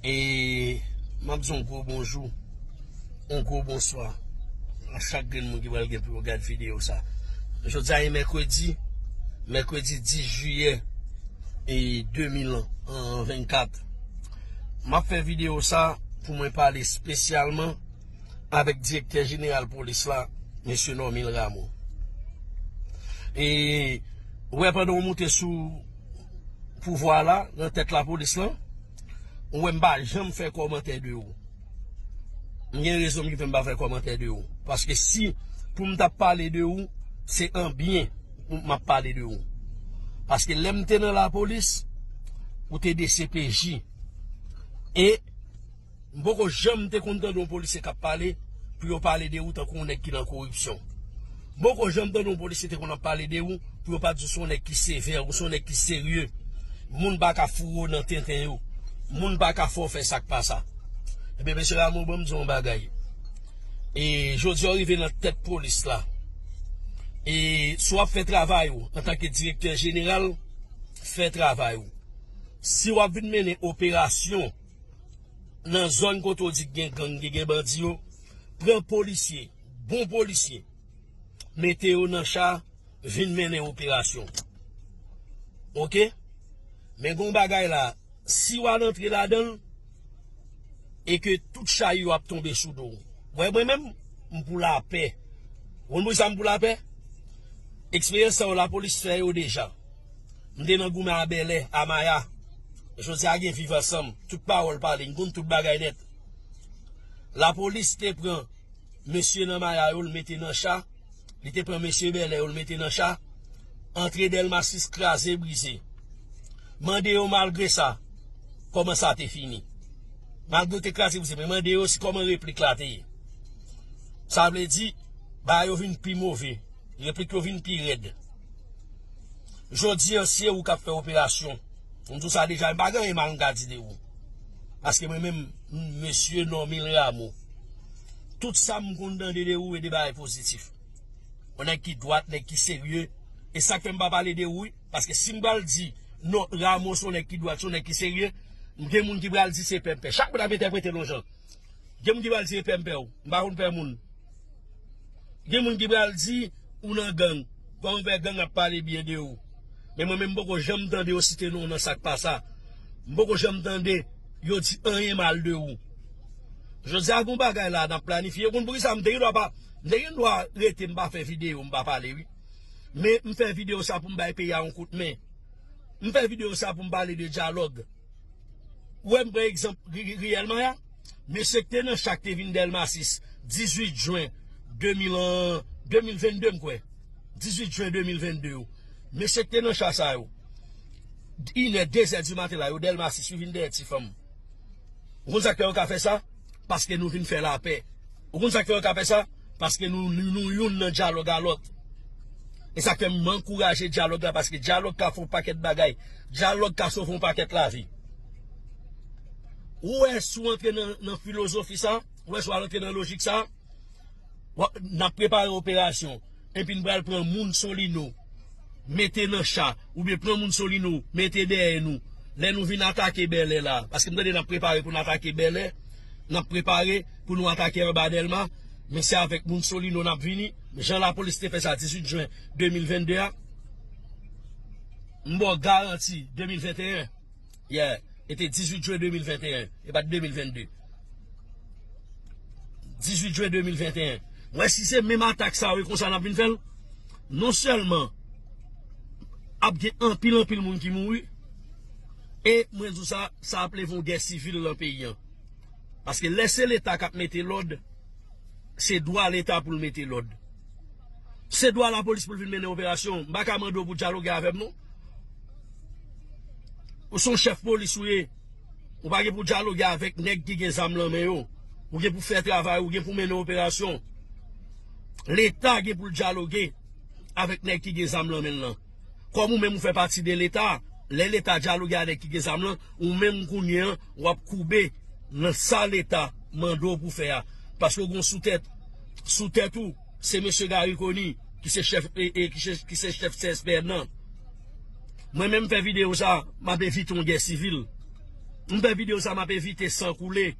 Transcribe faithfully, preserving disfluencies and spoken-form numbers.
E m ap di yon gwo bonjou, yon gwo bonswa a chak grenn moun ki pral gen pou yo gad videyo sa. Jodi a e mèkredi, mèkredi dis jiyè e de mil vennkat. M ap fè videyo sa pou mwen pale espesyalman avèk direktè jeneral polis la, mesye Normil Rameau. E ou wè pandan w moute sou pouvwa la, nan tèt lapolis lan, ou wè m pa janm fè kòmantè de ou. M gen rezon m ki fè m pa fè kòmantè de ou. Paske si pou m t ap pale de ou, se an byen pou m ap pale de ou. Paske lè m te nan lapolis, ou te D C P J. E m poko janm te konn tande yon polisye k ap pale pou yo pale de ou tankou yon nèg ki nan koripsyon. M poko janm tande yon polisye te konn ap pale de ou pou yo pa di w se yon nèg ki sevè, ou se yon nèg ki serye. Moun pa ka foure w nan tenten yo. Moun pa ka fè w fè sa k pa sa. Ebyen, mesye Rameau, ban m di w yon bagay. E jodi a w rive nan tèt polis la. E si w ap fè travay ou antanke direktè jeneral, fè travay ou. Si w ap vin mennen operasyon nan zòn kote w di k gen gang, ki gen bandi yo, pran polisye, bon polisye, mete yo nan cha, vin mennen operasyon. Oke? Men gen yon bagay la, si w al antre ladan l, e ke tout chay yo ap tonbe sou do w. Wè, mwen menm, m pou lapè. Ou konn poukisa m pou lapè? Eksperyans sa yo lapolis fè yo deja. M te nan goumen a Bèlè, a Maya. Jodi a gen viv ansanm. Tout pawòl pale, m konn tout bagay nèt. Lapolis te pran mesye nan Maya yo, l mete nan cha. Li te pran mesye Bèlè yo, l mete nan cha. Antre Dèlma sis kraze brize. Mande yo malgre sa, kòman sa te fini. Malgre yo te kraze brize, men mande yo si kòman replik la te ye. Sa vle di, bagay yo vin pi move. Replik yo vin pi rèd. Jodi a, se ou k ap fè operasyon. M di w sa deja, m pa gen anyen mal m ka di de ou. Paske mwen menm, m, mesye Normil Rameau, tout sa m konn tande de ou, e de bagay pozitif. Yon nèg ki dwat, nèg ki serye. E sa k fè m pa pale de ou, wi. Paske si m pral di, non, Rameau se yon nèg ki dwat, se yon nèg ki serye, m gen moun ki pral di se pèmpè. Chak moun ap entèprete l yon jan. Gen moun ki pral di e pè m pè w. M pa konn pè moun. Gen moun ki pral di ou nan gang. Kòman fè gang ap pale byen de ou? Men mwen menm m poko janm tande yo site non w nan sa k pa sa. M poko janm tande yo di anyen mal de ou. Jodi a gen yon bagay la n ap planifye. Ou konn poukisa m te gen dwa pa, m te gen dwa rete m pa fè videyo, m pa pale wi. Men m fè videyo sa pou m bay peyi a yon kout men. M fè videyo sa pou m pale de dyalòg. Ou wè m pran egzanp ri-, ri-, reyèlman a. Mesye ki te nan cha k te vin Dèlma sis, dizuit jen de mil an, de mil vennde m kwè. Dizuit jen de mil vennde yo. Mesye ki te nan cha sa yo, inè, dezè di maten la, yo Dèlma sis, yo vin dèyè ti fanm. Ou konn sa k fè yo ka fè sa? Paske nou vin fè lapè. Ou konn sa k fè yo ka fè sa? Paske nou, nou, nou youn nan dyalòg a lòt. E sa k fè m ankouraje dyalòg la, paske dyalòg ka fè yon pakèt bagay. Dyalòg ka sove yon pakèt lavi. Ou wè, si w antre nan, nan filozofi sa, ou wè, si w al antre nan lojik sa, w ap, n ap prepare operasyon. Epi n pral pran moun Solino, mete nan cha, oubyen pran moun Solino, mete dèyè nou. Lè nou vin atake Bèlè la, paske m tande n ap prepare pou n atake Bèlè, n ap prepare pou nou atake anba Dèlma, men se avèk moun Solino n ap vini, jan lapolis te fè sa dizuit jen de mil vennde a, m ba w garanti de mil venteyen, yeah, e te dizuit jen de mil venteyen, e pa t de mil vennde. Dizuit jen de mil venteyen. Mwen, si se menm atak sa yo, e konsa n ap vin fè l, non sèlman ap gen anpil, anpil moun ki mouri, e mwen di w sa, sa ap leve yon gè sivil nan peyi an. Paske lè se Leta k ap mete lòd, se dwa Leta pou l mete lòd. Se dwa lapolis pou l vin mennen operasyon. M pa ka mande w pou dyaloge avè m, non. Ou se yon chèf polis ou ye. Ou pa gen pou dyaloge avèk nèg ki gen zam nan men yo. Ou gen pou fè travay, ou gen pou mennen operasyon. Leta gen pou l dyaloge avèk nèg ki gen zam nan men l lan. Kòm ou menm ou fè pati de Leta, lè Leta dyaloge avèk ki gen zam lan, ou menm kounye an, w ap koube nan sa Leta mande w pou fè a. Paske w gen sou tèt, sou tèt ou, se mesye Garry Conille ki se chèf, e, e, ki se, ki se chèf C S P N nan. Mwen menm fè videyo sa, m ap evite yon gè sivil. M fè videyo sa, m ap evite san koule.